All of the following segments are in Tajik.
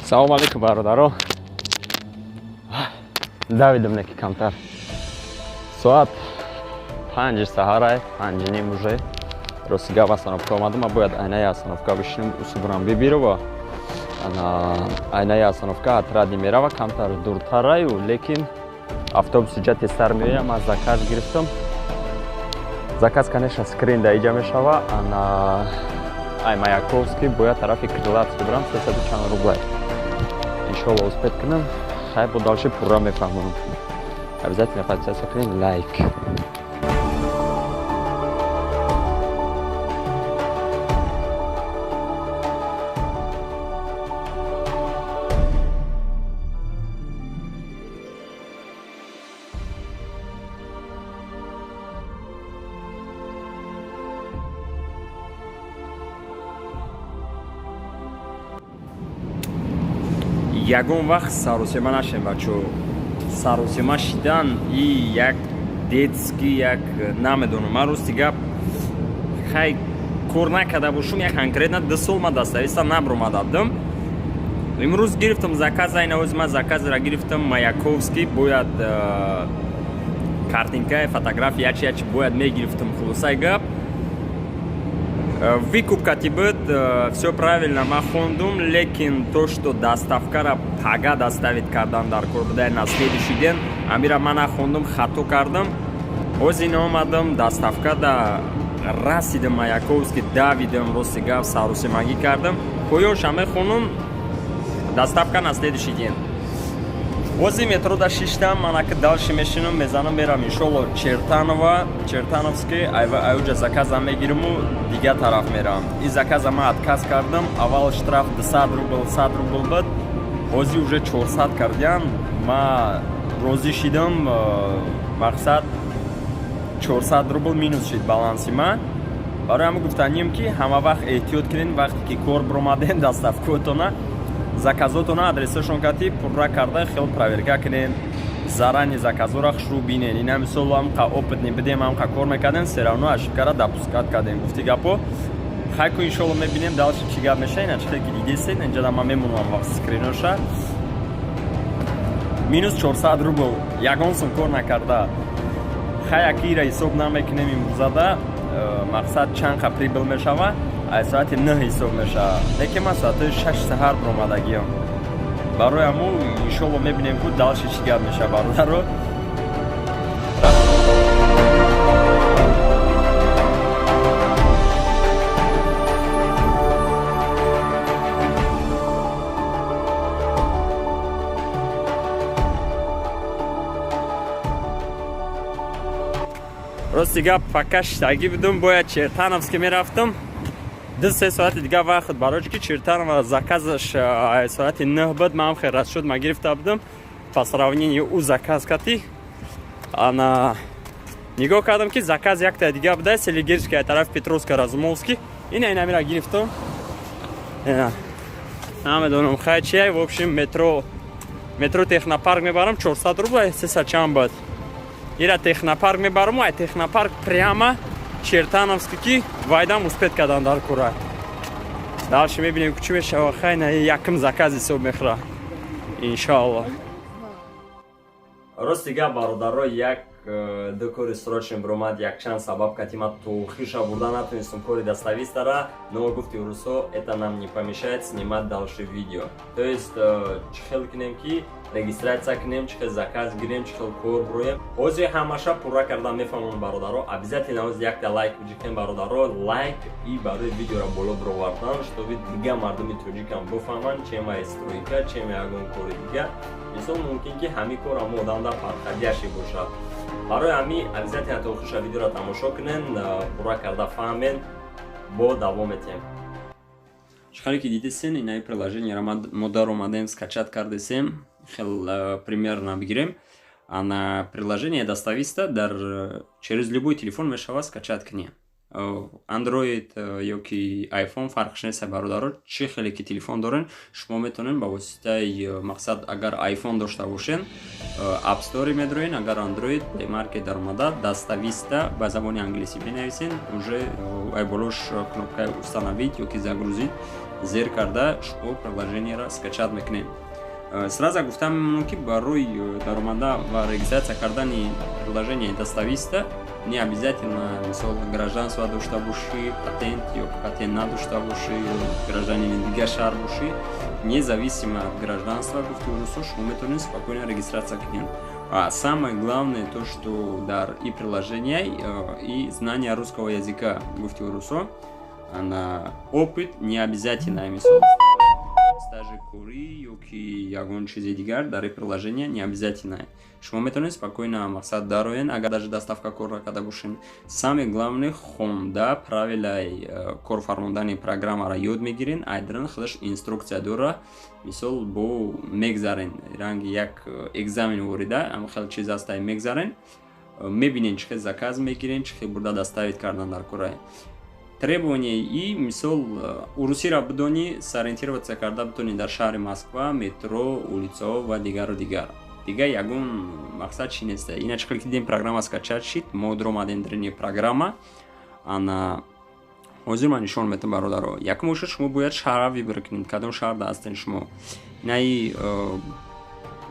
Салом алейкум, бародаро. Давидам неки камтар. Соат 5 саҳарай, 5:30 уже. Рости гап, остановка омадам, ма бояд айнаи остановка бишинам, усубрам бибирова. Айнаи остановка Отрадный мерава, камтар дуртараю, лекин автобус иҷа тезтар меояд. Ман заказ гирифтам. Заказ, конечно, скрин да иҷа мешава. Ана ай Маяковский бояд тарафи Крылатский бирам, 300 чанд рублай. Иншолло, успеть кунам. Хай, бо дальше пурра мефаҳмонам. Обязательно подписаться кунед, лайк. Ягон вақт саросема нашем, бачо. Саросема шидан и як детский, як намедонам. Ман, рости гап, хай, кор накарда бошум, як конкретно 2 сол ман достависта набромадабдам. Имрӯз гирифтам заказ. Айна ози ман заказра гирифтам, Маяковский бояд картинка, фотография, ячи ячи бояд мегирифтам. Хулосаи гап, выкуп кати буд, все правильно ман хондум, лекин то, что доставкара пага доставить кардан дар кор буда, на следующий день, амира ман нахондум, хато кардам. Ҳозир омадам, доставка да расидам, Маяковский давидам. Рости гап, сарусемагӣ кардам. Поёнша мехонум: доставка на следующий день. Ҳозир метро да шиштам, манаки дальше мешинам, мезанам, мерам, иншолло, Чертанова, Чертановский, аюҷа заказа мегириму дигар тараф мерам. И заказа ман отказ кардам. Аввал штраф 200 рубл, 100 рубл буд, ҳозир уже 400 кардиям. Ма розӣ шидам, мақсад, 400 рубл минус шид баланси ман. Барои ҳама гуфтанием, ки ҳама вақт эҳтиёт кунед. Вақте ки кор биромадем, доставкаотона, заказотона, адресашон кати пурра карда, хел проверка кунед, заранее заказора хушрӯ бинед. Ина мисол, ҳамқа опытный бидем, ҳамқа кор мекардем, всё равно ошибкара допускать кардем. Гуфти гапо, хайку, иншолло, мебинем дальше чӣ гап меша. Ина чихел ки дидесед, инҷада ман мемонам скриноша: минус 400 рубл, ягон сум кор накарда. Хай, акира ҳисоб намекунем имрӯзада. Мақсад, чанд қа прибыль мешава, аз соати 9 ҳисоб мешава, лекин ман соатҳои 6 саҳар биромадагиам. Барои ҳаму, иншолло, мебинем, ку дальше чӣ гап мешава, бародаро. Рости гап, пока шиштагӣ будум, бояд Чертановски мерафтам. 2-3 соати дигар вақт, барои ки Чертанова заказаш соати 9 буд. Ман хел расчёт ма гирифта будам по сравнению ӯ заказ кати. Ана нигоҳ кардам, ки заказ якта дига буда, Селигерский, тарафи Петровска Разумовский. Ина инамира гирифтам, намедонам, хай, чия. В общем, метро Технопарк мебарам, 400 рубл, сеса чанд буд. Ира Технопарк мебарам, ай Технопарк прямо Чертановский, ки вайдам успеть кардан дар кура. Дальше мебинем, ки чӣ мешава. Хай, на якм заказ ҳисоб мехӯра, иншоалло. Рости гап, бародаро, як ду кори срочно биромад, якчанд сабаб кати ма тохиша бурда натонистам кори доставистара, но, гуфти русо, это нам не помешает снимать дальше видео. То есть чӣ хел кунем, ки регистрация кунем, чӣ хел заказ гирем, чӣ хел кор бироем, ҳозир ҳамаша пурра кардан мефаҳмам, бародаро. Обязательно ҳозир якта лайк биҷикем, бародаро. Лайк и барои видеоро боло бировардан, чтобы дига мардуми тоҷикам бифаҳманд, чема стройка, чема ягон кори дига. Мисол, мумкин ки ҳамин кор ҳамо одамда подходящий бошад. Барои ҳамин обязательно то охиша видеоро тамошо кунен, пурра карда фаҳмен. Бо давом метиҳем. Чӣ ки дидесен, инаи приложениеро мо даромадем, скачать кардесем. Хел примерно бигирем. Ана приложение достависта дар через любой телефон мешава скачать кунӣ, Android ё ки iPhone, фарқш нест, бародаро. Чӣ хеле ки телефон дорен, шумо метавонед ба воситаи, мақсад, агар iPhone дошта бошен, App Store медроен, агар Android, Play Market даромада, достависта ба забони англисӣ менависен, уже ай болош кнопкаи установить ё ки загрузить. Зер карда шумо приложениеро скачать мекунед. Сразу гуфтам мемонам, ки барои даромада ва регистрация кардани приложение Достависта не обязательно, мисол, гражданство дошта бошӣ, патент ё патент надошта бошӣ, ё гражданини дигар шаҳр бошӣ, независимо от гражданства, гуфти урусо, шумо метавонед спокойно регистрация кунед. А самое главное то, что дар и приложение, и знание русского языка, гуфти урусо, на опыт не обязательно, мисол, стажи корӣ ё ки ягон чизи дигар дар ин приложение не обязательно. Шумо метавонед спокойно, мақсад, дароен, агар даже доставка кор накарда бошед. Самое главное, хонда правилаи корфармондани программаро ёд мегирен. Айдран худаш инструкция дора, мисол, бо мегзарен, ранги як экзамен ворида ам хел чиз ҳастай, мегзарен, мебинен, чӣ хел заказ мегирен, чӣ хел бурда доставить кардан дар кораи. Требование и, мисол, урусиро бидонӣ, сориентироваться карда битонӣ дар шаҳри Москва, метро, улицаҳо ва дигару дигар. Дигар ягон мақсад чи неста. Ина чӣ хел ки дидем, программа скачать шид, мо дуромадем дарини программа. Ана ҳозир ман нишон метам, бародаро. Якум бошад, шумо бояд шаҳрра выбор кунед, кадом шаҳрда ҳастен шумо. Инаи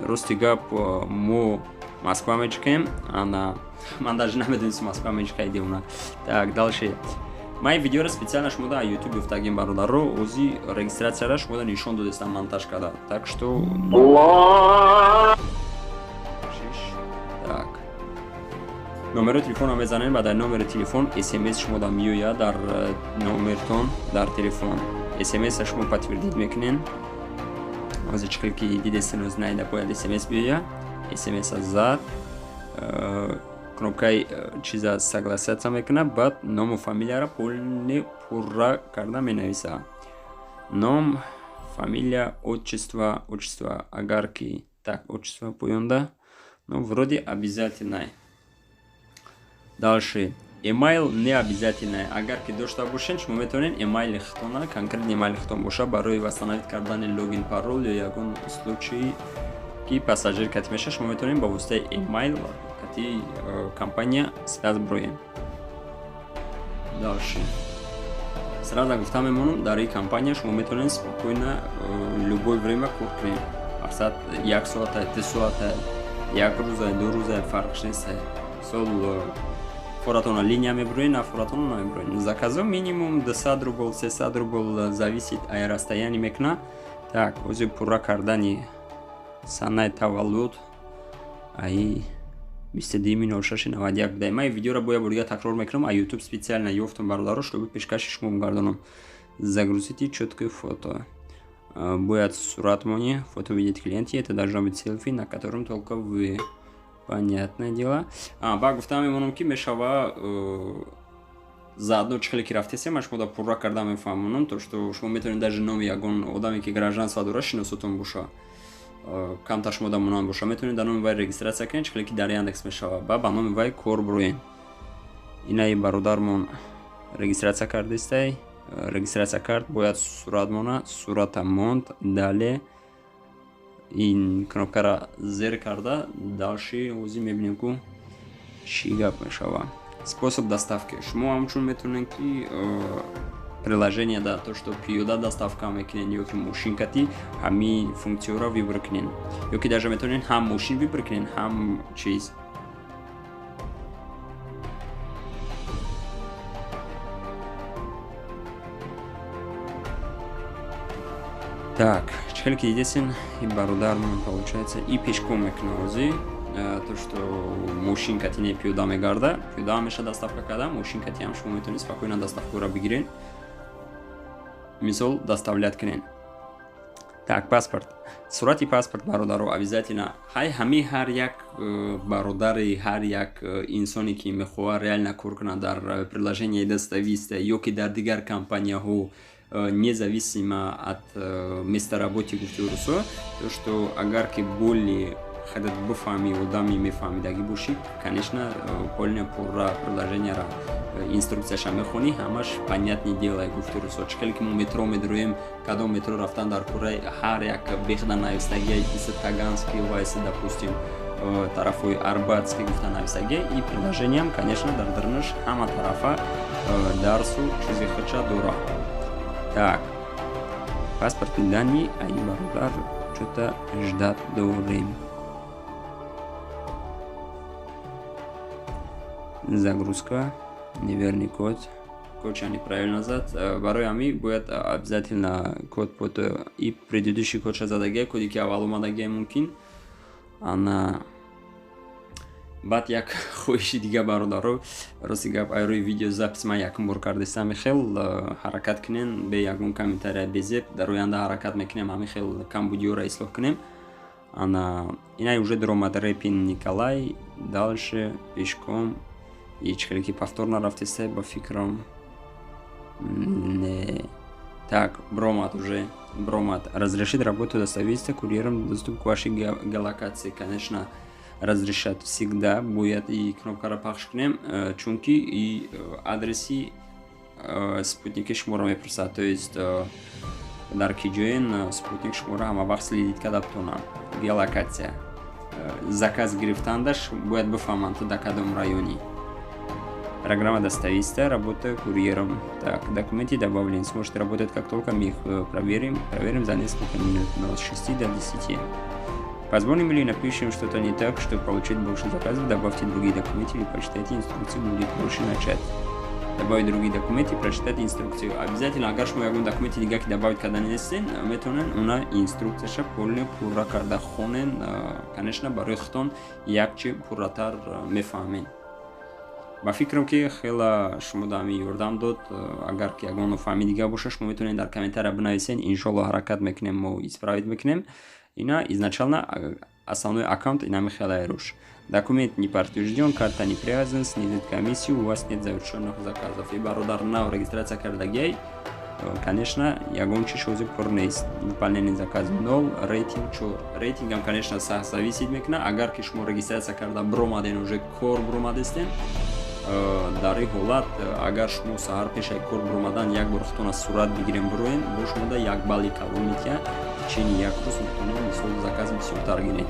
рости гап, мо Москва мечикем. Ана ман даже намедонистам, Москва мечикай девона. Так, дальше ман ин видеоро специально шумо да Ютуб ёфтагим, бародаро. Ози регистрацияра шумо да нишон додестам, монтаж карда, так что так, номери телефонро мезанем ва дар номери телефон смс шумо да меояд. Дар номертон дар телефон смс шумо подтвердить мекунен. Ози чӣ хел ки дидестен, ози наида бояд смс биёяд. Смс зад, кнопкаи чиза согласиться мекунад, баъд ному фамилияро полный пурра карда менависа: ном, фамилия, отчество. Отчество агар ки, так, отчество поёнда, ну, вроде обязательное. Дальше email не обязательное. Агар ки дошта бошед, шумо метавонед эмайли худтона, конкретно эмайли худтон боша, барои восстановить кардани логин, парол ё ягон случай ки пассажир кати меша, шумо метавонед ба воситаи эмайл кати компания связь броем. Дальше сразу гуфта мемонам, дар ин компания шумо метавонед спокойно любое время кор кунед. Мақсад, як соата, 2 соата, як рӯза, 2 рӯза, фарқш нест. Мисол, форатона линия мебуроед, на форатона намебуроед. Заказо минимум 200 рубл, 300 рубл, зависит ай расстояние мекуна. Так, ози пурра кардани санаи таваллуд аи 22-06-91 будай. Ман видеоро боя бор дига такрор мекунам, а Ютуб специально ёфтам, бародаро, чтобы пешкаши шумо гардонам. Загрузите чёткое фото. Бояд сурат мони, фото видеть клиенте, это должно быть селфи, на котором только вы, понятное дело. Ба гуфтам мемонам, ки мешава заодно, чӣ хеле ки рафтесем, ман шумо да пурра карда мефаҳмонам, то что шумо метавонед даже номи ягон одаме, ки гражданство дора, шиносотон боша, камтар шумо да монанд боша, метавонед дар номи вай регистрация кунед, чӣ хеле ки дар Яндекс мешава, ба номи вай кор буроед. Инаи бародармон регистрация кардистай. Регистрация кард, бояд сурат мона, сурата монд. Далее ин кнопкара зер карда, дальше ҳозир мебинем, ку чӣ гап мешава. Способ доставки: шумо ҳамчун метавонед, ки приложение да, то что пиёда доставка мекунед ё ки мошин кати, ҳамин функсияро выбор кунед, ё ки даже метавонед ҳам мошин выбор кунед, ҳам чиз. Так, чӣ хеле ки дидесен, ин бародармон, получается, и пешком мекуна ҳозир, то что мошин кати не, пиёда мегарда. Пиёда ҳам меша доставка карда, мошин кати ҳам шумо метавонед спокойно доставкаро бигиред, мисол, доставлять кунед. Так, паспорт, сурати паспорт, бародаро, обязательно. Ҳай ҳами ҳар як бародари, ҳар як инсоне, ки мехоҳад реально кор кунад дар приложенияи Достависта ё ки дар дигар компанияҳо, независимо от места работы, гуфти урусо, то что агар ки более худат бифаҳми, одами мефаҳмидагӣ бошӣ, конечно, полная пурра приложенияра, инструкцияша мехонӣ, ҳамаш понятный дело, гуфти русо. Чӣ хеле ки мо метро медроем, кадом метро рафтан дар кураи, ҳар як бехда навистагия, иса Таганский вайса, допустим, тарафҳои Арбатский гуфта навистагия. И приложениям, конечно, дар дарунаш ҳама тарафа дарсу чизи худша дорад. Так. Паспортные данные, ай бародар что-то ждать дорем. Загрузка, неверный код, кодша неправильно зад. Барои ҳамин бояд обязательно код под и предыдущий кодша задагия, коде ки аввал омадагия мумкин. Ана баъд як хоҳиши дига, бародаро. Рости гап, ай рӯи видеозапись ман якум бор кардистам. Хел ҳаракат кунен, бе ягон комментария, безеб. Дар оянда ҳаракат мекунем, ҳамин хел камбудиёро ислоҳ кунем. Ана инай уже даромад Репин Николай. Дальше пешком ҳеҷ хеле ки повтор нарафтеста, ба фикрам, не. Так, бромад, уже бромад. Разрешить работу доставителя курьером, доступ к вашей геолокации? Конечно, разрешать всегда. Бояд и кнопкаро пахш кунем, чунки и адреси спутники шуморо мепурсад, то есть дар ки ҷоен, спутник шуморо ҳама вақт следить карда битонад. Геолокатсия, заказ гирифтандаш бояд бифаҳманд, ту дар кадом районӣ. Программа достависта, работа курьером. Так, документы добавлены. Сможете работать, как только мы их проверим. Проверим за несколько минут, но с 6 до 10. Позвоним или напишем что-то не так, чтобы получить больше заказов, добавьте другие документы или прочитайте инструкцию, будет проще начать. Добавить другие документы, прочитать инструкцию. Обязательно, агар шумо ягон документи дига ки добавить карда нестен, метавонен уна инструкцияша полный пурра карда хонен. Конечно, барои худтон якчи пурратар мефаҳмед. Ба фикрам, ки хела шумо да ҳамин ёрдам дод. Агар ки ягон нофаҳми дига боша, шумо метавонед дар комментария бинависен. Иншоалло, ҳаракат мекунем, мо исправить мекунем. Ина изначально основной аккаунт инами хелай руш. Документ не подтвержден, карта не привязана, снизит комиссию, у вас нет завершенных заказов. И бародар нав регистрация кардагиай, конечно, ягон чиш ҳозир пур нест. Выполнение заказа нол, рейтинг чор. Рейтингам, конечно, сахт зависит мекунад. Агар ки шумо регистрация карда биромаден, уже кор биромадестен, дар ин ҳолат, агар шумо саҳар пешаи кор биромадан як бор худтона сурат бигирем, бироен, бо шумода як балли калон метиҳад. В течение як рӯз метавонед, мисол, заказ бисёртар гиред.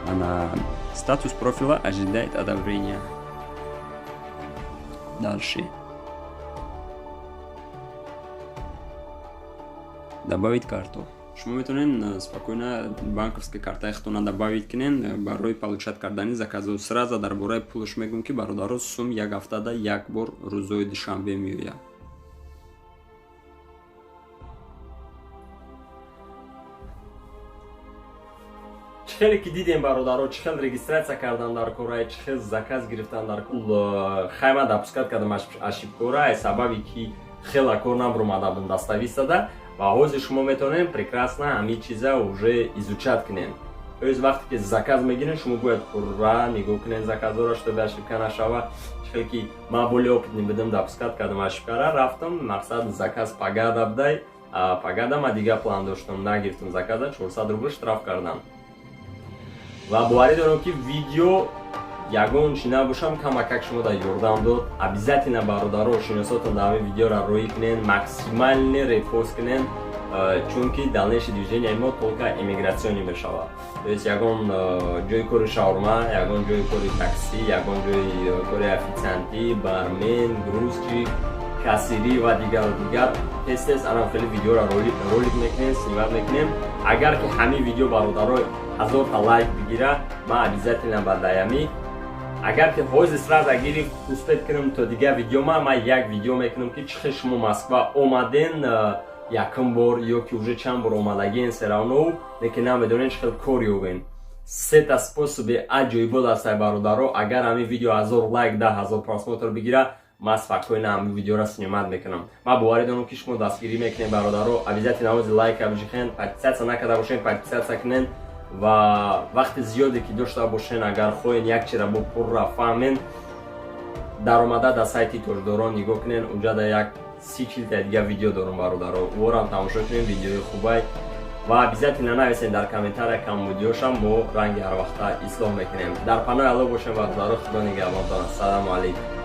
Ана статус профиля ожидает одобрения. Дальше добавить карту. Шумо метавонед спокойно банковской картаи худтона добавить кунед барои получать кардани заказу. Сразу дар бораи пулш мегӯм, ки, бародаро, сум як ҳафтада як бор рӯзҳои душанбе меояд. Чӣ хеле ки дидем, бародаро, чӣ хел регистрация кардан дар кора, чӣ хел заказ гирифтан дар хайма. Допускать кардам ошибкора, сабаби ки хела кор набуромада будам доставистада. Ва ҳозир шумо метавонед прекрасно ҳамин чиза уже изучать кунед. То есть вақте ки заказ мегиред, шумо бояд пурра нигоҳ кунед заказҳоро, чтобы ошибка нашава. Чӣ хел ки ман более опытный будам, допускать кардам ошибкара, рафтам, мақсад заказ пагада будай, пагада ма дигар план доштам, нагирифтам заказа, 400 рубл штраф кардам. Ва боварӣ дорам, ки видео ягон чи набошам, камакак шумо дар ёрдам дод. Обязательно, бародаро, шиносотон дар ҳамин видеоро роӣ кунен, максимально репост кунен, чунки дальнейшее движение мо только иммиграционный мешавад. То есть ягон ҷои кори шаурма, ягон ҷои кори такси, ягон ҷои кори официантӣ, бармен, грузчик, кассирӣ ва дигару дигар. Тез тез анам хеле видеоро ролик мекунем, снимать мекунем. Агар ки ҳамин видео, бародаро, 1000-та лайк бигира, ман обязательно ба даями, агар ки ҳозир сразу гирифт, успеть кунам то дигар видео, ман як видео мекунам, ки чӣ хел шумо Москва омаден якум бор ё ки уже чанд бор омадагиен, всё равно лекин намедонен чӣ хел кор ёбен. Сета способи аҷоибот ҳастай, бародаро. Агар ҳамин видео 1000 лайк, 10 000 просмотр бигира, ман спокойно ҳамин видеоро снимать мекунам. Ман боварӣ дорам, ки шумо дастгирӣ мекунед, бародаро. Обязательно ҳози лайка бижихен, подписаться накарда бошен, подписаться кунен. Ва вақти зиёде ки дошта бошен, агар хоҳен як чира бо пурра фаҳмен, даромада дар сайти Тоҷдорон нигоҳ кунен. Унҷа да як 30-40-та дигар видео дорум, бародаро, ворам тамошо кунем, видеои хубай. Ва обязательно нависен дар комментария камбудиёшам, мо ранги ҳарвақта ислоҳ мекунем. Дар панои Алло бошем, бародаро. Худо нигаҳбонтон. Ассалому алайкум.